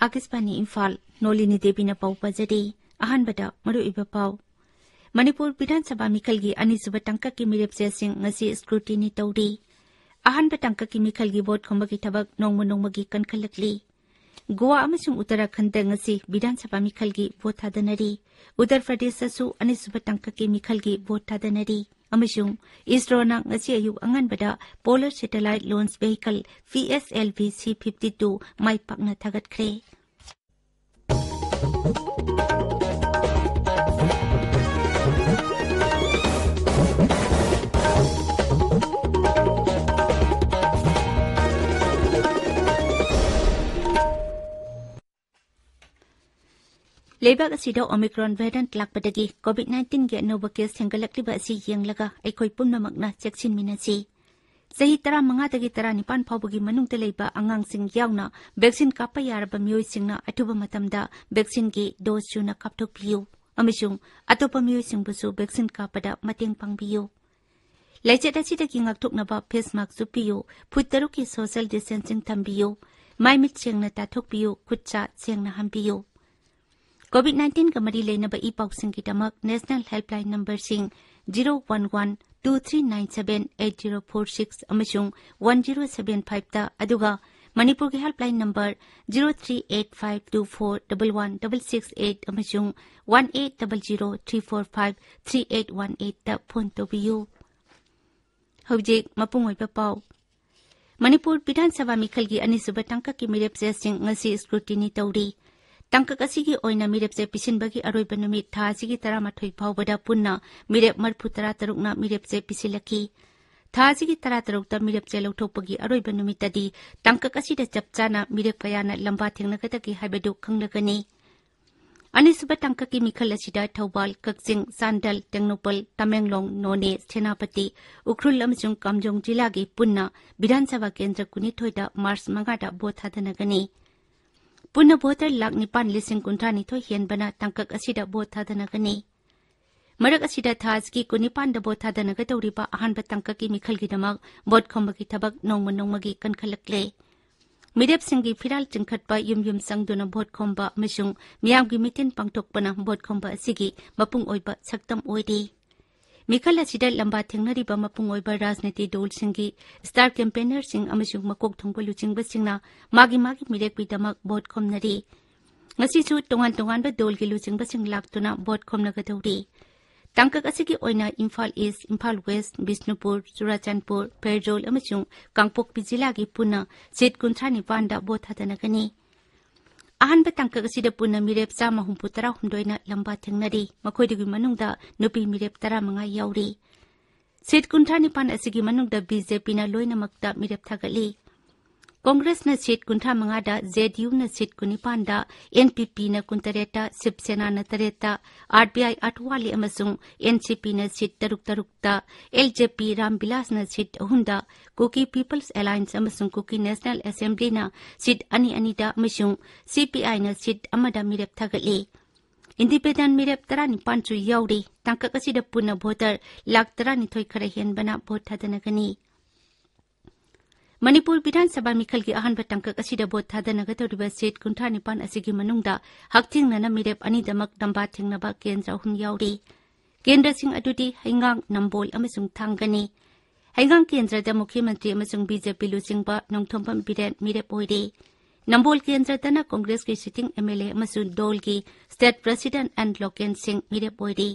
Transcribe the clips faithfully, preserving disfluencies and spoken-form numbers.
ꯑꯥꯀꯥꯁꯕꯥꯅꯤ ꯏꯝꯐꯥꯜ, ꯅꯣꯂꯤꯅꯤ ꯗꯦꯕꯤꯅ ꯄꯥꯎ ꯄꯥꯖꯔꯤ꯫ ꯑꯍꯥꯟꯕꯗ ꯃꯔꯨꯑꯣꯏꯕ ꯄꯥꯎ꯫ ꯃꯅꯤꯄꯨꯔ ꯕꯤꯙꯥꯟ ꯁꯚꯥ ꯃꯤꯈꯜꯒꯤ ꯑꯅꯤꯁꯨꯕ ꯇꯥꯡꯀꯛꯀꯤ ꯃꯤꯔꯦꯞ ꯆꯦꯁꯤꯡ ꯉꯁꯤ scrutiny ꯇꯧꯔꯤ꯫ ꯑꯍꯥꯟꯕ ꯇꯥꯡꯀꯛꯀꯤ ꯃꯤꯈꯜꯒꯤ ꯚꯣꯠ ꯈꯣꯝꯕꯒꯤ ꯊꯕꯛ ꯅꯣꯡꯃ ꯅꯣꯡꯃꯒꯤ ꯀꯟꯈꯠꯂꯛꯂꯤ꯫ ꯒꯣꯋꯥ ꯑꯃꯁꯨꯡ ꯎꯠꯇꯔꯥꯈꯟꯗ ꯉꯁꯤ ꯕꯤꯙꯥꯟ ꯁꯚꯥ ꯃꯤꯈꯜꯒꯤ ꯚꯣꯠ ꯊꯥꯗꯅꯔꯤ꯫ ꯎꯠꯇꯔ ꯄ꯭ꯔꯗꯦꯁꯇꯁꯨ ꯑꯅꯤꯁꯨꯕ ꯇꯥꯡꯀꯛꯀꯤ ꯃꯤꯈꯜꯒꯤ ꯚꯣꯠ ꯊꯥꯗꯅꯔꯤ꯫ ꯑꯃꯁꯨꯡ ꯏꯁꯔꯣꯅ ꯉꯁꯤ ꯑꯌꯨꯛ ꯑꯉꯟꯕꯗ Polar Satellite Launch Vehicle, P S L V C fifty two, ꯃꯥꯏ ꯄꯥꯛꯅ ꯊꯥꯒꯠꯈ꯭ꯔꯦ꯫ ꯂꯩꯕꯥꯛ ꯑꯁꯤꯗ Omicron variant ꯂꯥꯛꯄꯗꯒꯤ COVID nineteen ꯒꯤ ꯑꯅꯧꯕ case ꯍꯦꯟꯒꯠꯂꯛꯂꯤꯕ ꯑꯁꯤ ꯌꯦꯡꯂꯒ ꯑꯩꯈꯣꯏ ꯄꯨꯝꯅꯃꯛꯅ ꯆꯦꯛꯁꯤꯟꯃꯤꯟꯅꯁꯤ꯫ ꯆꯍꯤ ꯇꯔꯥꯃꯉꯥꯗꯒꯤ ꯇꯔꯥꯅꯤꯄꯥꯟ ꯐꯥꯎꯕꯒꯤ ꯃꯅꯨꯡꯗ ꯂꯩꯕ ꯑꯉꯥꯡꯁꯤꯡ ꯌꯥꯎꯅ vaccine ꯀꯥꯞꯄ ꯌꯥꯔꯕ ꯃꯤꯑꯣꯏꯁꯤꯡꯅ ꯑꯊꯨꯕ ꯃꯇꯝꯗ vaccine ꯒꯤ dose ꯁꯨꯅ ꯀꯥꯞꯊꯣꯛꯄꯤꯌꯨ, ꯑꯃꯁꯨꯡ ꯑꯇꯣꯞꯄ ꯃꯤꯑꯣꯏꯁꯤꯡꯕꯨꯁꯨ vaccine ꯀꯥꯞꯄꯗ ꯃꯇꯦꯡ ꯄꯥꯡꯕꯤꯌꯨ꯫ ꯂꯩꯆꯠ ꯑꯁꯤꯗꯒꯤ ꯉꯥꯛꯊꯣꯛꯅꯕ face mask ꯎꯞꯄꯤꯌꯨ, ꯐꯨꯠ ꯇꯔꯨꯛꯀꯤ social distancing ꯊꯝꯕꯤꯌꯨ, ꯃꯥꯏ ꯃꯤꯠ ꯁꯦꯡꯅ ꯇꯥꯊꯣꯛꯄꯤꯌꯨ, ꯈꯨꯠ ꯁꯥ ꯁꯦꯡꯅ ꯍꯥꯝꯕꯤꯌꯨ꯫ COVID nineteen ꯒ ꯃꯔꯤ ꯂꯩꯅꯕ ꯏ ꯄꯥꯎꯁꯤꯡꯒꯤꯗꯃꯛ National Helpline number ꯁꯤꯡ zero one one two three nine seven eight zero four six ꯑꯃꯁꯨꯡ one zero seven five ꯇ, ꯑꯗꯨꯒ ꯃꯅꯤꯄꯨꯔꯒꯤ helpline number zero three eight five two four double one double six eight ꯑꯃꯁꯨꯡ one eight double zero three four five three eight one eight ꯇ phone ꯇꯧꯕꯤꯌꯨ꯫ ꯍꯧꯖꯤꯛ ꯃꯄꯨꯡ ꯑꯣꯏꯕ ꯄꯥꯎ꯫ ꯃꯅꯤꯄꯨꯔ ꯕꯤꯙꯥꯟ ꯁꯚꯥ ꯃꯤꯈꯜꯒꯤ ꯑꯅꯤꯁꯨꯕ ꯇꯥꯡꯀꯛꯀꯤ ꯃꯤꯔꯦꯞ ꯆꯦꯁꯤꯡ ꯉꯁꯤ scrutiny ꯇꯧꯔꯤ꯫ ꯇꯥꯡꯀꯛ ꯑꯁꯤꯒꯤ ꯑꯣꯏꯅ ꯃꯤꯔꯦꯞ ꯆꯦ ꯄꯤꯁꯤꯟꯕꯒꯤ ꯑꯔꯣꯏꯕ ꯅꯨꯃꯤꯠ ꯊꯥ ꯑꯁꯤꯒꯤ ꯇꯔꯥꯃꯥꯊꯣꯏ ꯐꯥꯎꯕꯗ ꯄꯨꯟꯅ ꯃꯤꯔꯦꯞ ꯃꯔꯤꯐꯨ ꯇꯔꯥꯇꯔꯨꯛꯅ ꯃꯤꯔꯦꯞ ꯆꯦ ꯄꯤꯁꯤꯜꯂꯛꯈꯤ꯫ ꯊꯥ ꯑꯁꯤꯒꯤ ꯇꯔꯥꯇꯔꯨꯛꯇ ꯃꯤꯔꯦꯞ ꯆꯦ ꯂꯧꯊꯣꯛꯄꯒꯤ ꯑꯔꯣꯏꯕ ꯅꯨꯃꯤꯠꯇꯗꯤ ꯇꯥꯡꯀꯛ ꯑꯁꯤꯗ ꯆꯞ ꯆꯥꯅ ꯃꯤꯔꯦꯞ ꯀꯌꯥꯅ ꯂꯝꯕꯥ ꯊꯦꯡꯅꯒꯗꯒꯦ ꯍꯥꯏꯕꯗꯨ ꯈꯪꯂꯒꯅꯤ꯫ ꯑꯅꯤꯁꯨꯕ ꯇꯥꯡꯀꯛꯀꯤ ꯃꯤꯈꯜ ꯑꯁꯤꯗ ꯊꯧꯕꯥꯜ, ꯀꯛꯆꯤꯡ, ꯆꯥꯟꯗꯦꯜ, ꯇꯦꯡꯅꯧꯄꯜ, ꯇꯃꯦꯡꯂꯣꯡ, ꯅꯣꯅꯦ, ꯁꯦꯅꯥꯄꯇꯤ, ꯎꯈ꯭ꯔꯨꯜ ꯑꯃꯁꯨꯡ ꯀꯥꯝꯖꯣꯡ ꯖꯤꯂꯥꯒꯤ ꯄꯨꯟꯅ ꯕꯤꯙꯥꯟ ꯁꯚꯥ ꯀꯦꯟꯗ꯭ꯔ ꯀꯨꯟꯅꯤꯊꯣꯏꯗ ꯃꯥꯔꯆ ꯃꯉꯥꯗ ꯚꯣꯠ ꯊꯥꯗꯅꯒꯅꯤ꯫ ꯄꯨꯟꯅ ꯚꯣꯇꯔ ꯂꯥꯈ ꯅꯤꯄꯥꯟ ꯂꯤꯁꯤꯡ ꯀꯨꯟꯊ꯭ꯔꯥ ꯅꯤꯊꯣꯏ ꯍꯦꯟꯕꯅ ꯇꯥꯡꯀꯛ ꯑꯁꯤꯗ ꯚꯣꯠ ꯊꯥꯗꯅꯒꯅꯤ꯫ ꯃꯔꯛ ꯑꯁꯤꯗ ꯊꯥ ꯑꯁꯤꯒꯤ ꯀꯨꯟꯅꯤꯄꯥꯟꯗ ꯚꯣꯠ ꯊꯥꯗꯅꯒꯗꯧꯔꯤꯕ ꯑꯍꯥꯟꯕ ꯇꯥꯡꯀꯛꯀꯤ ꯃꯤꯈꯜꯒꯤꯗꯃꯛ ꯚꯣꯠ ꯈꯣꯝꯕꯒꯤ ꯊꯕꯛ ꯅꯣꯡꯃ ꯅꯣꯡꯃꯒꯤ ꯀꯟꯈꯠꯂꯛꯂꯦ꯫ ꯃꯤꯔꯦꯞꯁꯤꯡꯒꯤ ꯐꯤꯔꯥꯜ ꯆꯤꯡꯈꯠꯄ, ꯌꯨꯝ ꯌꯨꯝ ꯆꯪꯗꯨꯅ ꯚꯣꯠ ꯈꯣꯝꯕ ꯑꯃꯁꯨꯡ ꯃꯤꯌꯥꯝꯒꯤ ꯃꯤꯇꯤꯟ ꯄꯥꯡꯊꯣꯛꯄꯅ ꯚꯣꯠ ꯈꯣꯝꯕ ꯑꯁꯤꯒꯤ ꯃꯄꯨꯡ ꯑꯣꯏꯕ ꯁꯛꯇꯝ ꯑꯣꯏꯔꯤ꯫ ꯃꯤꯈꯜ ꯑꯁꯤꯗ ꯂꯝꯕꯥ ꯊꯦꯡꯅꯔꯤꯕ ꯃꯄꯨꯡ ꯑꯣꯏꯕ ꯔꯥꯖꯅꯤꯇꯤ ꯗꯜꯁꯤꯡꯒꯤ ꯁ꯭ꯇꯥꯔ ꯀꯦꯝꯄꯦꯅꯔꯁꯤꯡ ꯑꯃꯁꯨꯡ ꯃꯀꯣꯛ ꯊꯣꯡꯕ ꯂꯨꯆꯤꯡꯕꯁꯤꯡꯅ ꯃꯥꯒꯤ ꯃꯥꯒꯤ ꯃꯤꯔꯦꯞꯀꯤꯗꯃꯛ ꯚꯣꯠ ꯈꯣꯝꯅꯔꯤ꯫ ꯉꯁꯤꯁꯨ ꯇꯣꯉꯥꯟ ꯇꯣꯉꯥꯟꯕ ꯗꯜꯒꯤ ꯂꯨꯆꯤꯡꯕꯁꯤꯡ ꯂꯥꯛꯇꯨꯅ ꯚꯣꯠ ꯈꯣꯝꯅꯒꯗꯧꯔꯤ꯫ ꯇꯥꯡꯀꯛ ꯑꯁꯤꯒꯤ ꯑꯣꯏꯅ ꯏꯝꯐꯥꯜ ꯏꯁ, ꯏꯝꯐꯥꯜ ꯋꯦꯁ, ꯕꯤꯁꯅꯨꯄꯨꯔ, ꯆꯨꯔꯥꯆꯥꯟꯄꯨꯔ, ꯐꯦꯔꯖꯣꯜ ꯑꯃꯁꯨꯡ ꯀꯥꯡꯄꯣꯛꯄꯤ ꯖꯤꯂꯥꯒꯤ ꯄꯨꯟꯅ ꯁꯤꯠ ꯀꯨꯟꯊ꯭ꯔꯥ ꯅꯤꯄꯥꯟꯗ ꯚꯣꯠ ꯊꯥꯗꯅꯒꯅꯤ꯫ ꯑꯍꯥꯟꯕ ꯇꯥꯡꯀꯛ ꯑꯁꯤꯗ ꯄꯨꯟꯅ ꯃꯤꯔꯦꯞ ꯆꯥꯝꯃ ꯍꯨꯝꯐꯨ ꯇꯔꯥꯍꯨꯝꯗꯣꯏꯅ ꯂꯝꯕꯥ ꯊꯦꯡꯅꯔꯤ꯫ ꯃꯈꯣꯏꯗꯨꯒꯤ ꯃꯅꯨꯡꯗ ꯅꯨꯄꯤ ꯃꯤꯔꯦꯞ ꯇꯔꯥꯃꯉꯥ ꯌꯥꯎꯔꯤ꯫ ꯁꯤꯠ ꯀꯨꯟꯊ꯭ꯔꯥ ꯅꯤꯄꯥꯟ ꯑꯁꯤꯒꯤ ꯃꯅꯨꯡꯗ ꯕꯤ ꯖꯦ ꯄꯤꯅ ꯂꯣꯏꯅꯃꯛꯇ ꯃꯤꯔꯦꯞ ꯊꯥꯒꯠꯂꯤ꯫ ꯀꯣꯡꯒ꯭ꯔꯦꯁꯅ ꯁꯤꯠ ꯀꯨꯟꯊ꯭ꯔꯥ ꯃꯉꯥꯗ, ꯖꯦ ꯗꯤ ꯌꯨꯅ ꯁꯤꯠ ꯀꯨꯟꯅꯤꯄꯥꯟꯗ, ꯑꯦꯟ ꯄꯤ ꯄꯤꯅ ꯀꯨꯟꯇꯔꯦꯠꯇ, ꯁꯤꯕ ꯁꯦꯅꯥꯅ ꯇꯔꯦꯠꯇ, ꯑꯥꯔ ꯕꯤ ꯑꯥꯏ ꯑꯊꯋꯥꯂꯤ ꯑꯃꯁꯨꯡ ꯑꯦꯟ ꯁꯤ ꯄꯤꯅ ꯁꯤꯠ ꯇꯔꯨꯛ ꯇꯔꯨꯛꯇ, ꯑꯦꯜ ꯖꯦ ꯄꯤ ꯔꯥꯝ ꯕꯤꯂꯥꯁꯅ ꯁꯤꯠ ꯑꯍꯨꯝꯗ, ꯀꯨꯀꯤ ꯄꯤꯄꯜꯁ ꯑꯦꯂꯥꯌꯟꯁ ꯑꯃꯁꯨꯡ ꯀꯨꯀꯤ ꯅꯦꯁꯅꯦꯜ ꯑꯦꯁꯦꯝꯕ꯭ꯂꯤꯅ ꯁꯤꯠ ꯑꯅꯤ ꯑꯅꯤꯗ ꯑꯃꯁꯨꯡ ꯁꯤ ꯄꯤ ꯑꯥꯏꯅ ꯁꯤꯠ ꯑꯃꯗ ꯃꯤꯔꯦꯞ ꯊꯥꯒꯠꯂꯤ꯫ ꯏꯟꯗꯤꯄꯦꯟꯗꯦꯟ ꯃꯤꯔꯦꯞ ꯇꯔꯥꯅꯤꯄꯥꯟꯁꯨ ꯌꯥꯎꯔꯤ꯫ ꯇꯥꯡꯀꯛ ꯑꯁꯤꯗ ꯄꯨꯟꯅ ꯚꯣꯇꯔ ꯂꯥꯈ ꯇꯔꯥꯅꯤꯊꯣꯏ ꯈꯔ ꯍꯦꯟꯕꯅ ꯚꯣꯠ ꯊꯥꯗꯅꯒꯅꯤ꯫ ꯃꯅꯤꯄꯨꯔ ꯕꯤꯙꯥꯟ ꯁꯚꯥ ꯃꯤꯈꯜꯒꯤ ꯑꯍꯥꯟꯕ ꯇꯥꯡꯀꯛ ꯑꯁꯤꯗ ꯚꯣꯠ ꯊꯥꯗꯅꯒꯗꯧꯔꯤꯕ ꯁꯤꯠ ꯀꯨꯟꯊ꯭ꯔꯥ ꯅꯤꯄꯥꯟ ꯑꯁꯤꯒꯤ ꯃꯅꯨꯡꯗ ꯍꯛꯊꯦꯡꯅꯅ ꯃꯤꯔꯦꯞ ꯑꯅꯤꯗꯃꯛ ꯂꯝꯕꯥ ꯊꯦꯡꯅꯕ ꯀꯦꯟꯗ꯭ꯔ ꯑꯍꯨꯝ ꯌꯥꯎꯔꯤ꯫ ꯀꯦꯟꯗ꯭ꯔꯁꯤꯡ ꯑꯗꯨꯗꯤ ꯍꯩꯉꯥꯡ, ꯅꯝꯕꯣꯜ ꯑꯃꯁꯨꯡ ꯊꯥꯡꯒꯅꯤ꯫ ꯍꯩꯉꯥꯡ ꯀꯦꯟꯗ꯭ꯔꯗ ꯃꯨꯈ꯭ꯌ ꯃꯟꯇ꯭ꯔꯤ ꯑꯃꯁꯨꯡ ꯕꯤ ꯖꯦ ꯄꯤ ꯂꯨꯆꯤꯡꯕ ꯅꯣꯡꯊꯣꯝꯕꯝ ꯕꯤꯔꯦꯟ ꯃꯤꯔꯦꯞ ꯑꯣꯏꯔꯤ꯫ ꯅꯝꯕꯣꯜ ꯀꯦꯟꯗ꯭ꯔꯗꯅ ꯀꯣꯡꯒ꯭ꯔꯦꯁꯀꯤ ꯁꯤꯇꯤꯡ ꯑꯦꯝ ꯑꯦꯜ ꯑꯦ ꯑꯃꯁꯨꯡ ꯗꯣꯜꯒꯤ ꯁ꯭ꯇꯦꯠ ꯄ꯭ꯔꯦꯁꯤꯗꯦꯟꯠ ꯑꯦꯟ ꯂꯣꯀꯦꯟ ꯁꯤꯡ ꯃꯤꯔꯦꯞ ꯑꯣꯏꯔꯤ꯫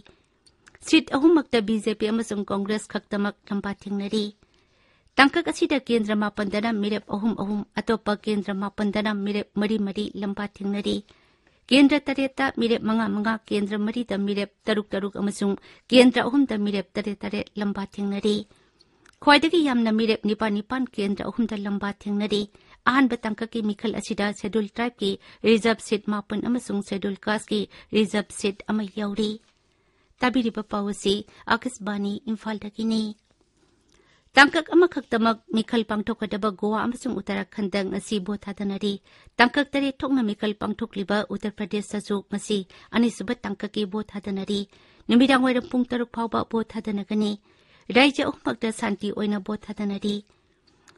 ꯁꯤꯠ ꯑꯍꯨꯝꯃꯛꯇ ꯕꯤ ꯖꯦ ꯄꯤ ꯑꯃꯁꯨꯡ ꯀꯣꯡꯒ꯭ꯔꯦꯁ ꯈꯛꯇꯃꯛ ꯂꯝꯕꯥ ꯊꯦꯡꯅꯔꯤ꯫ ꯇꯥꯡꯀꯛ ꯑꯁꯤꯗ ꯀꯦꯟꯗ꯭ꯔ ꯃꯥꯄꯟꯗꯅ ꯃꯤꯔꯦꯞ ꯑꯍꯨꯝ ꯑꯍꯨꯝ, ꯑꯇꯣꯞꯄ ꯀꯦꯟꯗ꯭ꯔ ꯃꯥꯄꯟꯗꯅ ꯃꯤꯔꯦꯞ ꯃꯔꯤ ꯃꯔꯤ ꯂꯝꯕꯥ ꯊꯦꯡꯅꯔꯤ꯫ ꯀꯦꯟꯗ꯭ꯔ ꯇꯔꯦꯠꯇ ꯃꯤꯔꯦꯞ ꯃꯉꯥ ꯃꯉꯥ, ꯀꯦꯟꯗ꯭ꯔ ꯃꯔꯤꯗ ꯃꯤꯔꯦꯞ ꯇꯔꯨꯛ ꯇꯔꯨꯛ ꯑꯃꯁꯨꯡ ꯀꯦꯟꯗ꯭ꯔ ꯑꯍꯨꯝꯗ ꯃꯤꯔꯦꯞ ꯇꯔꯦꯠ ꯇꯔꯦꯠ ꯂꯝꯕꯥ ꯊꯦꯡꯅꯔꯤ꯫ ꯈ꯭ꯋꯥꯏꯗꯒꯤ ꯌꯥꯝꯅ ꯃꯤꯔꯦꯞ ꯅꯤꯄꯥꯟ ꯅꯤꯄꯥꯟ ꯀꯦꯟꯗ꯭ꯔ ꯑꯍꯨꯝꯗ ꯂꯝꯕꯥ ꯊꯦꯡꯅꯔꯤ꯫ ꯑꯍꯥꯟꯕ ꯇꯥꯡꯀꯛꯀꯤ ꯃꯤꯈꯜ ꯑꯁꯤꯗ ꯁꯦꯗꯨꯜ ꯇ꯭ꯔꯥꯏꯕꯀꯤ ꯔꯤꯖꯔꯚ ꯁꯤꯠ ꯃꯥꯄꯟ ꯑꯃꯁꯨꯡ ꯁꯦꯗꯨꯜ ꯀꯥꯁꯀꯤ ꯔꯤꯖꯔꯚ ꯁꯤꯠ ꯑꯃ ꯌꯥꯎꯔꯤ꯫ ꯇꯥꯕꯤꯔꯤꯕ ꯄꯥꯎ ꯑꯁꯤ ꯑꯥꯀꯥꯁꯕꯥꯅꯤ ꯏꯝꯐꯥꯜꯗꯒꯤꯅꯤ꯫ ꯇꯥꯡꯀꯛ ꯑꯃꯈꯛꯇꯃꯛ ꯃꯤꯈꯜ ꯄꯥꯡꯊꯣꯛꯀꯗꯕ ꯒꯣꯋꯥ ꯑꯃꯁꯨꯡ ꯎꯠꯇꯔꯥꯈꯟꯗ ꯉꯁꯤ ꯚꯣꯠ ꯊꯥꯗꯅꯔꯤ꯫ ꯇꯥꯡꯀꯛ ꯇꯔꯦꯠ ꯊꯣꯛꯅ ꯃꯤꯈꯜ ꯄꯥꯡꯊꯣꯛꯂꯤꯕ ꯎꯠꯇꯔ ꯄ꯭ꯔꯗꯦꯁꯇꯁꯨ ꯉꯁꯤ ꯑꯅꯤꯁꯨꯕ ꯇꯥꯡꯀꯛꯀꯤ ꯚꯣꯠ ꯊꯥꯗꯅꯔꯤ꯫ ꯅꯨꯃꯤꯗꯥꯡꯋꯥꯏꯔꯝ ꯄꯨꯡ ꯇꯔꯨꯛ ꯐꯥꯎꯕ ꯚꯣꯠ ꯊꯥꯗꯅꯒꯅꯤ꯫ ꯔꯥꯖ꯭ꯌ ꯑꯍꯨꯝꯃꯛꯇ ꯁꯥꯟꯇꯤ ꯑꯣꯏꯅ ꯚꯣꯠ ꯊꯥꯗꯅꯔꯤ꯫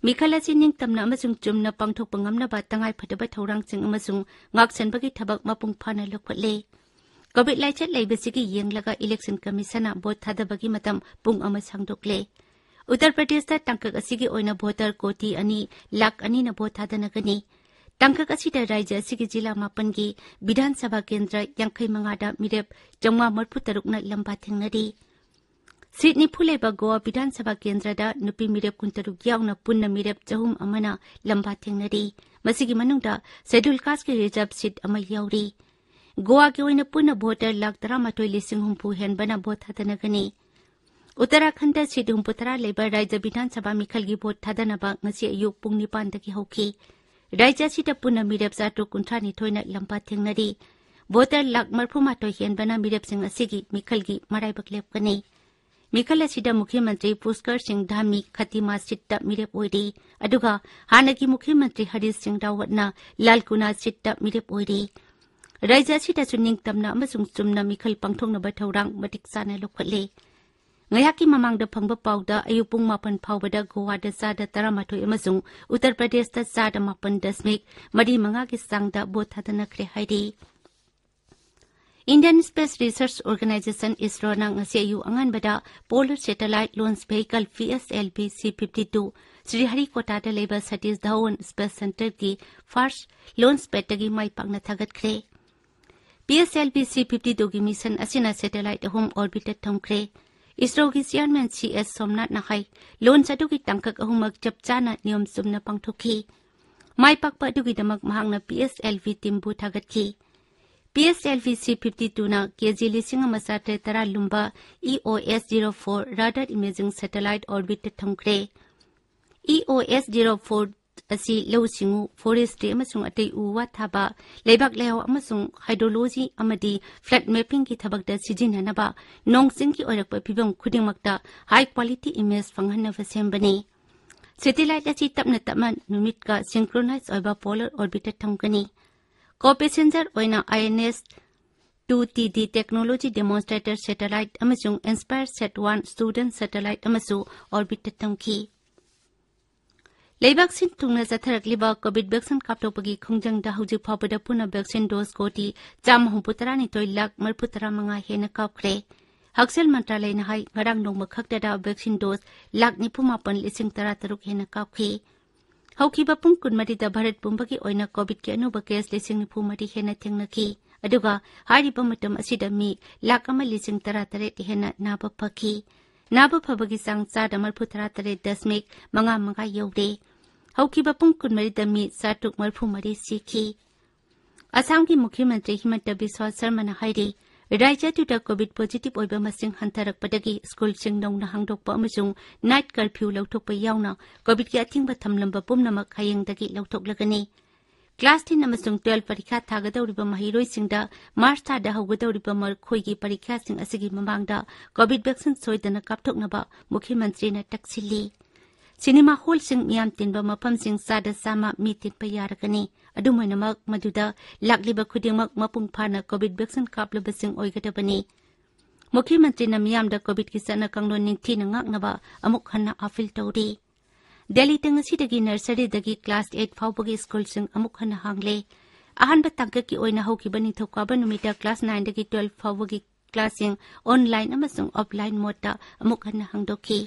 ꯃꯤꯈꯜ ꯑꯁꯤ ꯅꯤꯡꯇꯝꯅ ꯑꯃꯁꯨꯡ ꯆꯨꯝꯅ ꯄꯥꯡꯊꯣꯛꯄ ꯉꯝꯅꯕ ꯇꯉꯥꯏꯐꯗꯕ ꯊꯧꯔꯥꯡꯁꯤꯡ ꯑꯃꯁꯨꯡ ꯉꯥꯛꯁꯦꯟꯕꯒꯤ ꯊꯕꯛ ꯃꯄꯨꯡ ꯐꯥꯅ ꯂꯧꯈꯠꯂꯦ꯫ ꯀꯣꯚꯤꯗ ꯂꯥꯏꯆꯠ ꯂꯩꯕꯁꯤꯒꯤ ꯌꯦꯡꯂꯒ ꯏꯂꯦꯛꯁꯟ ꯀꯃꯤꯁꯟꯅ ꯚꯣꯠ ꯊꯥꯗꯕꯒꯤ ꯃꯇꯝ ꯄꯨꯡ ꯑꯃ ꯁꯥꯡꯗꯣꯛꯂꯦ꯫ ꯎꯠꯇꯔ ꯄ꯭ꯔꯗꯦꯁꯇ ꯇꯥꯡꯀꯛ ꯑꯁꯤꯒꯤ ꯑꯣꯏꯅ ꯚꯣꯇꯔ ꯀꯣꯇꯤ ꯑꯅꯤ ꯂꯥꯈ ꯑꯅꯤꯅ ꯚꯣꯠ ꯊꯥꯗꯅꯒꯅꯤ꯫ ꯇꯥꯡꯀꯛ ꯑꯁꯤꯗ ꯔꯥꯖ꯭ꯌ ꯑꯁꯤꯒꯤ ꯖꯤꯂꯥ ꯃꯥꯄꯟꯒꯤ ꯕꯤꯙꯥꯟ ꯁꯚꯥ ꯀꯦꯟꯗ꯭ꯔ ꯌꯥꯡꯈꯩ ꯃꯉꯥꯗ ꯃꯤꯔꯦꯞ ꯆꯥꯝꯃꯉꯥ ꯃꯔꯤꯐꯨ ꯇꯔꯨꯛꯅ ꯂꯝꯕꯥ ꯊꯦꯡꯅꯔꯤ꯫ ꯁꯤꯠ ꯅꯤꯐꯨ ꯂꯩꯕ ꯒꯣꯋꯥ ꯕꯤꯙꯥꯟ ꯁꯚꯥ ꯀꯦꯟꯗ꯭ꯔꯗ ꯅꯨꯄꯤ ꯃꯤꯔꯦꯞ ꯀꯨꯟꯇꯔꯨꯛ ꯌꯥꯎꯅ ꯄꯨꯟꯅ ꯃꯤꯔꯦꯞ ꯆꯍꯨꯝ ꯑꯃꯅ ꯂꯝꯕꯥ ꯊꯦꯡꯅꯔꯤ꯫ ꯃꯁꯤꯒꯤ ꯃꯅꯨꯡꯗ ꯁꯦꯗꯨꯜ ꯀꯥꯁꯀꯤ ꯔꯤꯖꯔꯚ ꯁꯤꯠ ꯑꯃ ꯌꯥꯎꯔꯤ꯫ ꯒꯣꯋꯥꯒꯤ ꯑꯣꯏꯅ ꯄꯨꯟꯅ ꯚꯣꯇꯔ ꯂꯥꯈ ꯇꯔꯥꯃꯥꯊꯣꯏ ꯂꯤꯁꯤꯡ ꯍꯨꯝꯐꯨ ꯍꯦꯟꯕꯅ ꯚꯣꯠ ꯊꯥꯗꯅꯒꯅꯤ꯫ ꯎꯠꯇꯔꯥꯈꯟꯗ ꯁꯤꯠ ꯍꯨꯝꯐꯨꯇꯔꯥ ꯂꯩꯕ ꯔꯥꯖ꯭ꯌ ꯕꯤꯙꯥꯟ ꯁꯚꯥ ꯃꯤꯈꯜꯒꯤ ꯚꯣꯠ ꯊꯥꯗꯅꯕ ꯉꯁꯤ ꯑꯌꯨꯛ ꯄꯨꯡ ꯅꯤꯄꯥꯟꯗꯒꯤ ꯍꯧꯈꯤ꯫ ꯔꯥꯖ꯭ꯌ ꯑꯁꯤꯗ ꯄꯨꯟꯅ ꯃꯤꯔꯦꯞ ꯆꯥꯇ꯭ꯔꯨꯛ ꯀꯨꯟꯊ꯭ꯔꯥꯅꯤꯊꯣꯏꯅ ꯂꯝꯕꯥ ꯊꯦꯡꯅꯔꯤ꯫ ꯚꯣꯇꯔ ꯂꯥꯈ ꯃꯔꯤꯐꯨꯃꯥꯊꯣꯏ ꯍꯦꯟꯕꯅ ꯃꯤꯔꯦꯞꯁꯤꯡ ꯑꯁꯤꯒꯤ ꯃꯤꯈꯜꯒꯤ ꯃꯔꯥꯏꯕꯛ ꯂꯦꯞꯀꯅꯤ꯫ ꯃꯤꯈꯜ ꯑꯁꯤꯗ ꯃꯨꯈ꯭ꯌ ꯃꯟꯇ꯭ꯔꯤ ꯄꯨꯁꯀꯔ ꯁꯤꯡ ꯙꯥꯃꯤ ꯈꯇꯤꯃꯥ ꯁꯤꯠꯇ ꯃꯤꯔꯦꯞ ꯑꯣꯏꯔꯤ꯫ ꯑꯗꯨꯒ ꯍꯥꯟꯅꯒꯤ ꯃꯨꯈ꯭ꯌ ꯃꯟꯇ꯭ꯔꯤ ꯍꯔꯤꯁ ꯁꯤꯡ ꯔꯥꯋꯠꯅ ꯂꯥꯜꯀꯨꯅꯥ ꯁꯤꯠꯇ ꯃꯤꯔꯦꯞ ꯑꯣꯏꯔꯤ꯫ ꯔꯥꯖ꯭ꯌ ꯑꯁꯤꯗꯁꯨ ꯅꯤꯡꯇꯝꯅ ꯑꯃꯁꯨꯡ ꯆꯨꯝꯅ ꯃꯤꯈꯜ ꯄꯥꯡꯊꯣꯛꯅꯕ ꯊꯧꯔꯥꯡ ꯃꯇꯤꯛ ꯆꯥꯅ ꯂꯧꯈꯠꯂꯦ꯫ ꯉꯥꯏꯍꯥꯛꯀꯤ ꯃꯃꯥꯡꯗ ꯐꯪꯕ ꯄꯥꯎꯗ ꯑꯌꯨꯛ ꯄꯨꯡ ꯃꯥꯄꯟ ꯐꯥꯎꯕꯗ ꯒꯣꯋꯥꯗ ꯆꯥꯗ ꯇꯔꯥꯃꯥꯊꯣꯏ ꯑꯃꯁꯨꯡ ꯎꯠꯇꯔ ꯄ꯭ꯔꯗꯦꯁꯇ ꯆꯥꯗ ꯃꯥꯄꯟ ꯗꯁꯃꯤꯛ ꯃꯔꯤ ꯃꯉꯥꯒꯤ ꯆꯥꯡꯗ ꯚꯣꯠ ꯊꯥꯗꯅꯈ꯭ꯔꯦ ꯍꯥꯏꯔꯤ꯫ Indian Space Research Organisation, ꯏꯁꯔꯣꯅ ꯉꯁꯤ ꯑꯌꯨꯛ ꯑꯉꯟꯕꯗ Polar Satellite Launch Vehicle, P S L V C fifty two, ꯁ꯭ꯔꯤꯍꯔꯤꯀꯣꯇꯥꯗ ꯂꯩꯕ Satish Dhawan Space Centreꯒꯤ first launch padꯇꯒꯤ ꯃꯥꯏ ꯄꯥꯛꯅ ꯊꯥꯒꯠꯈ꯭ꯔꯦ꯫ P S L V C fifty twoꯒꯤ mission ꯑꯁꯤꯅ satellite ꯑꯍꯨꯝ orbitꯇ ꯊꯝꯈ꯭ꯔꯦ꯫ ꯏꯁꯔꯣꯒꯤ chairman C S ꯁꯣꯝꯅꯥꯊꯅ ꯍꯥꯏ, launch ꯑꯗꯨꯒꯤ ꯇꯥꯡꯀꯛ ꯑꯍꯨꯝꯃꯛ ꯆꯞ ꯆꯥꯅ ꯅꯤꯌꯣꯝ ꯆꯨꯝꯅ ꯄꯥꯡꯊꯣꯛꯈꯤ꯫ ꯃꯥꯏ ꯄꯥꯛꯄ ꯑꯗꯨꯒꯤꯗꯃꯛ ꯃꯍꯥꯛꯅ P S L V teamꯕꯨ ꯊꯥꯒꯠꯈꯤ꯫ P S L V C fifty twoꯅ K G ꯂꯤꯁꯤꯡ ꯑꯃ ꯆꯥꯇ꯭ꯔꯦꯠ ꯇꯔꯥ ꯂꯨꯝꯕ E O S zero four radar imaging satellite orbitꯇ ꯊꯝꯈ꯭ꯔꯦ꯫ E O S zero four ꯑꯁꯤ ꯂꯧꯎ ꯁꯤꯡꯎ, ꯐꯣꯔꯦꯁꯇ꯭ꯔꯤ ꯑꯃꯁꯨꯡ ꯑꯇꯩ ꯎ ꯋꯥ ꯊꯥꯕ, ꯂꯩꯕꯥꯛ ꯂꯩꯍꯥꯎ ꯑꯃꯁꯨꯡ ꯍꯥꯏꯗ꯭ꯔꯣꯂꯣꯖꯤ ꯑꯃꯗꯤ ꯐ꯭ꯂꯗ ꯃꯦꯄꯤꯡꯒꯤ ꯊꯕꯛꯇ ꯁꯤꯖꯤꯟꯅꯅꯕ ꯅꯣꯡ ꯆꯤꯡꯒꯤ ꯑꯣꯏꯔꯛꯄ ꯐꯤꯕꯝ ꯈꯨꯗꯤꯡꯃꯛꯇ ꯍꯥꯏ ꯀ꯭ꯋꯥꯂꯤꯇꯤ ꯏꯃꯦꯖ ꯐꯪꯍꯟꯅꯕ ꯁꯦꯝꯕꯅꯤ꯫ ꯁꯦꯇꯦꯂꯥꯏꯠ ꯑꯁꯤ ꯇꯞꯅ ꯇꯞꯅ ꯅꯨꯃꯤꯠꯀ ꯁꯤꯡꯀ꯭ꯔꯣꯅꯥꯏꯖ ꯑꯣꯏꯕ ꯄꯣꯂꯔ ꯑꯣꯔꯕꯤꯠꯇ ꯊꯝꯒꯅꯤ꯫ ꯀꯣ ꯄꯦꯁꯦꯟꯖꯔ ꯑꯣꯏꯅ I N S two T D technology demonstrator satellite ꯑꯃꯁꯨꯡ inspire sat one student satellite ꯑꯃꯁꯨ ꯑꯣꯔꯕꯤꯠꯇ ꯊꯝꯈꯤ꯫ ꯂꯩꯕꯥꯛ ꯁꯤꯟ ꯊꯨꯡꯅ ꯆꯠꯊꯔꯛꯂꯤꯕ ꯀꯣꯚꯤꯗ ꯚꯦꯛꯁꯤꯟ ꯀꯥꯞꯊꯣꯛꯄꯒꯤ ꯈꯣꯡꯖꯪꯗ ꯍꯧꯖꯤꯛ ꯐꯥꯎꯕꯗ ꯄꯨꯟꯅ ꯚꯦꯛꯁꯤꯟ ꯗꯣꯁ ꯀꯣꯇꯤ ꯆꯥꯝꯃ ꯍꯨꯝꯐꯨ ꯇꯔꯥꯅꯤꯊꯣꯏ ꯂꯥꯈ ꯃꯔꯤꯐꯨ ꯇꯔꯥ ꯃꯉꯥ ꯍꯦꯟꯅ ꯀꯥꯞꯈ꯭ꯔꯦ꯫ ꯍꯛꯁꯦꯜ ꯃꯟꯇ꯭ꯔꯥꯂꯌꯅ ꯍꯥꯏ, ꯉꯔꯥꯡ ꯅꯣꯡꯃ ꯈꯛꯇꯗ ꯚꯦꯛꯁꯤꯟ ꯗꯣꯁ ꯂꯥꯈ ꯅꯤꯐꯨ ꯃꯥꯄꯟ ꯂꯤꯁꯤꯡ ꯇꯔꯥ ꯇꯔꯨꯛ ꯍꯦꯟꯅ ꯀꯥꯞꯈꯤ꯫ ꯍꯧꯈꯤꯕ ꯄꯨꯡ ꯀꯨꯟꯃꯔꯤꯗ ꯚꯥꯔꯠ ꯄꯨꯝꯕꯒꯤ ꯑꯣꯏꯅ ꯀꯣꯚꯤꯗꯀꯤ ꯑꯅꯧꯕ ꯀꯦꯁ ꯂꯤꯁꯤꯡ ꯅꯤꯐꯨ ꯃꯔꯤ ꯍꯦꯟꯅ ꯊꯦꯡꯅꯈꯤ꯫ ꯑꯗꯨꯒ ꯍꯥꯏꯔꯤꯕ ꯃꯇꯝ ꯑꯁꯤꯗ ꯃꯤ ꯂꯥꯈ ꯑꯃ ꯂꯤꯁꯤꯡ ꯇꯔꯥ ꯇꯔꯦꯠ ꯍꯦꯟꯅ ꯅꯥꯕ ꯐꯈꯤ꯫ ꯅꯥꯕ ꯐꯕꯒꯤ ꯆꯥꯡ ꯆꯥꯗ ꯃꯔꯤꯐꯨ ꯇꯔꯥ ꯇꯔꯦꯠ ꯗꯁꯃꯤꯛ ꯃꯉꯥ ꯃꯉꯥ ꯌꯧꯔꯦ꯫ ꯍꯧꯈꯤꯕ ꯄꯨꯡ ꯀꯨꯟꯃꯔꯤꯗ ꯃꯤ ꯆꯥꯇ꯭ꯔꯨꯛ ꯃꯔꯤꯐꯨ ꯃꯔꯤ ꯁꯤꯈꯤ꯫ ꯑꯁꯥꯝꯒꯤ ꯃꯨꯈ꯭ꯌ ꯃꯟꯇ꯭ꯔꯤ ꯍꯤꯃꯟꯇ ꯕꯤꯁ꯭ꯋꯥ ꯁꯔꯃꯅ ꯍꯥꯏꯔꯤ, ꯔꯥꯖ꯭ꯌ ꯑꯗꯨꯗ ꯀꯣꯚꯤꯗ ꯄꯣꯖꯤꯇꯤꯚ ꯑꯣꯏꯕ ꯃꯁꯤꯡ ꯍꯟꯊꯔꯛꯄꯗꯒꯤ ꯁ꯭ꯀꯨꯜꯁꯤꯡ ꯅꯧꯅ ꯍꯥꯡꯗꯣꯛꯄ ꯑꯃꯁꯨꯡ ꯅꯥꯏꯠ ꯀꯔꯐ꯭ꯌꯨ ꯂꯧꯊꯣꯛꯄ ꯌꯥꯎꯅ ꯀꯣꯚꯤꯗꯀꯤ ꯑꯊꯤꯡꯕ ꯊꯝꯂꯝꯕ ꯄꯨꯝꯅꯃꯛ ꯍꯌꯦꯡꯗꯒꯤ ꯂꯧꯊꯣꯛꯂꯒꯅꯤ꯫ ꯀ꯭ꯂꯥꯁ ꯇꯦꯟ ꯑꯃꯁꯨꯡ ꯇꯨꯋꯦꯜꯐ ꯄꯔꯤꯈꯥ ꯊꯥꯒꯗꯧꯔꯤꯕ ꯃꯍꯩꯔꯣꯏꯁꯤꯡꯗ ꯃꯥꯔꯆ ꯊꯥꯗ ꯍꯧꯒꯗꯧꯔꯤꯕ ꯃꯈꯣꯏꯒꯤ ꯄꯔꯤꯈꯥꯁꯤꯡ ꯑꯁꯤꯒꯤ ꯃꯃꯥꯡꯗ ꯀꯣꯚꯤꯗ ꯚꯦꯛꯁꯤꯟ ꯁꯣꯏꯗꯅ ꯀꯥꯞꯊꯣꯛꯅꯕ ꯃꯨꯈ꯭ꯌ ꯃꯟꯇ꯭ꯔꯤꯅ ꯇꯛꯁꯤꯜꯂꯤ꯫ ꯁꯤꯅꯦꯃꯥ ꯍꯣꯜꯁꯤꯡ, ꯃꯤꯌꯥꯝ ꯇꯤꯟꯕ ꯃꯐꯝꯁꯤꯡ ꯆꯥꯗ ꯆꯥꯝꯃ ꯃꯤ ꯇꯤꯟꯕ ꯌꯥꯔꯒꯅꯤ꯫ ꯑꯗꯨꯝ ꯑꯣꯏꯅꯃꯛ, ꯃꯗꯨꯗ ꯂꯥꯛꯂꯤꯕ ꯈꯨꯗꯤꯡꯃꯛ ꯃꯄꯨꯡ ꯐꯥꯅ ꯀꯣꯚꯤꯗ ꯚꯦꯛꯁꯤꯟ ꯀꯥꯞꯂꯕꯁꯤꯡ ꯑꯣꯏꯒꯗꯕꯅꯤ꯫ ꯃꯨꯈ꯭ꯌ ꯃꯟꯇ꯭ꯔꯤꯅ ꯃꯤꯌꯥꯝꯗ ꯀꯣꯚꯤꯗꯀꯤ ꯆꯠꯅ ꯀꯥꯡꯂꯣꯟ ꯅꯤꯡꯊꯤꯅ ꯉꯥꯛꯅꯕ ꯑꯃꯨꯛ ꯍꯟꯅ ꯑꯥꯄꯤꯜ ꯇꯧꯔꯤ꯫ ꯗꯦꯜꯂꯤꯗ ꯉꯁꯤꯗꯒꯤ ꯅꯔꯁꯔꯤꯗꯒꯤ ꯀ꯭ꯂꯥꯁ ꯑꯩꯠ ꯐꯥꯎꯕꯒꯤ ꯁ꯭ꯀꯨꯜꯁꯤꯡ ꯑꯃꯨꯛ ꯍꯟꯅ ꯍꯥꯡꯂꯦ꯫ ꯑꯍꯥꯟꯕ ꯇꯥꯡꯀꯛꯀꯤ ꯑꯣꯏꯅ ꯍꯧꯈꯤꯕ ꯅꯤꯡꯊꯧꯀꯥꯕ ꯅꯨꯃꯤꯠꯇ ꯀ꯭ꯂꯥꯁ ꯅꯥꯏꯟꯗꯒꯤ ꯇꯨꯋꯦꯜꯐ ꯐꯥꯎꯕꯒꯤ ꯀ꯭ꯂꯥꯁꯁꯤꯡ ꯑꯣꯟꯂꯥꯏꯟ ꯑꯃꯁꯨꯡ ꯑꯣꯐꯂꯥꯏꯟ ꯃꯣꯗꯇ ꯑꯃꯨꯛ ꯍꯟꯅ ꯍꯥꯡꯗꯣꯛꯈꯤ꯫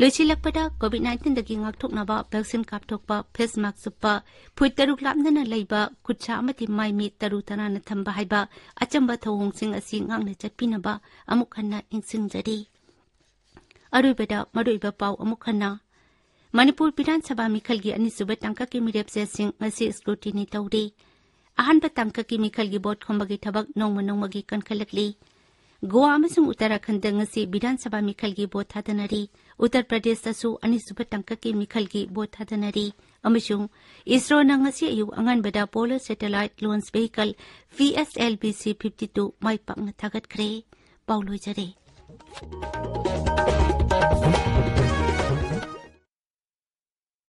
ꯂꯣꯏꯁꯤꯜꯂꯛꯄꯗ, ꯀꯣꯚꯤꯗ ꯅꯥꯏꯟꯇꯤꯟꯗꯒꯤ ꯉꯥꯛꯊꯣꯛꯅꯕ ꯚꯦꯛꯁꯤꯟ ꯀꯥꯞꯊꯣꯛꯄ, ꯐꯦꯁ ꯃꯥꯛꯁ ꯎꯞꯄ, ꯐꯨꯠ ꯇꯔꯨꯛ ꯂꯥꯞꯅꯅ ꯂꯩꯕ, ꯈꯨꯠꯁꯥ ꯑꯃꯗꯤ ꯃꯥꯏ ꯃꯤꯠ ꯇꯔꯨ ꯇꯅꯥꯟꯅ ꯊꯝꯕ ꯍꯥꯏꯕ ꯑꯆꯝꯕ ꯊꯧꯑꯣꯡꯁꯤꯡ ꯑꯁꯤ ꯉꯥꯛꯅ ꯆꯠꯄꯤꯅꯕ ꯑꯃꯨꯛ ꯍꯟꯅ ꯅꯤꯡꯁꯤꯡꯖꯔꯤ꯫ ꯑꯔꯣꯏꯕꯗ ꯃꯔꯨꯑꯣꯏꯕ ꯄꯥꯎ ꯑꯃꯨꯛ ꯍꯟꯅ꯫ ꯃꯅꯤꯄꯨꯔ ꯕꯤꯙꯥꯟ ꯁꯚꯥ ꯃꯤꯈꯜꯒꯤ ꯑꯅꯤꯁꯨꯕ ꯇꯥꯡꯀꯛꯀꯤ ꯃꯤꯔꯦꯞ ꯆꯦꯁꯤꯡ ꯉꯁꯤ ꯁ꯭ꯀ꯭ꯔꯨꯇꯤꯅꯤ ꯇꯧꯔꯤ꯫ ꯑꯍꯥꯟꯕ ꯇꯥꯡꯀꯛꯀꯤ ꯃꯤꯈꯜꯒꯤ ꯚꯣꯠ ꯈꯣꯝꯕꯒꯤ ꯊꯕꯛ ꯅꯣꯡꯃ ꯅꯣꯡꯃꯒꯤ ꯀꯟꯈꯠꯂꯛꯂꯤ꯫ ꯒꯣꯋꯥ ꯑꯃꯁꯨꯡ ꯎꯠꯇꯔꯥꯈꯟꯗ ꯉꯁꯤ ꯕꯤꯙꯥꯟ ꯁꯚꯥ ꯃꯤꯈꯜꯒꯤ ꯚꯣꯠ ꯊꯥꯗꯅꯔꯤ꯫ ꯎꯠꯇꯔ ꯄ꯭ꯔꯗꯦꯁꯇꯁꯨ ꯑꯅꯤꯁꯨꯕ ꯇꯥꯡꯀꯛꯀꯤ ꯃꯤꯈꯜꯒꯤ ꯚꯣꯠ ꯊꯥꯗꯅꯔꯤ꯫ ꯑꯃꯁꯨꯡ ꯏꯁꯔꯣꯅ ꯉꯁꯤ ꯑꯌꯨꯛ ꯑꯉꯟꯕꯗ Polar Satellite Launch Vehicle P S L V C fifty two ꯃꯥꯏ ꯄꯥꯛꯅ ꯊꯥꯒꯠꯈ꯭ꯔꯦ꯫ ꯄꯥꯎ ꯂꯣꯏꯖꯔꯦ꯫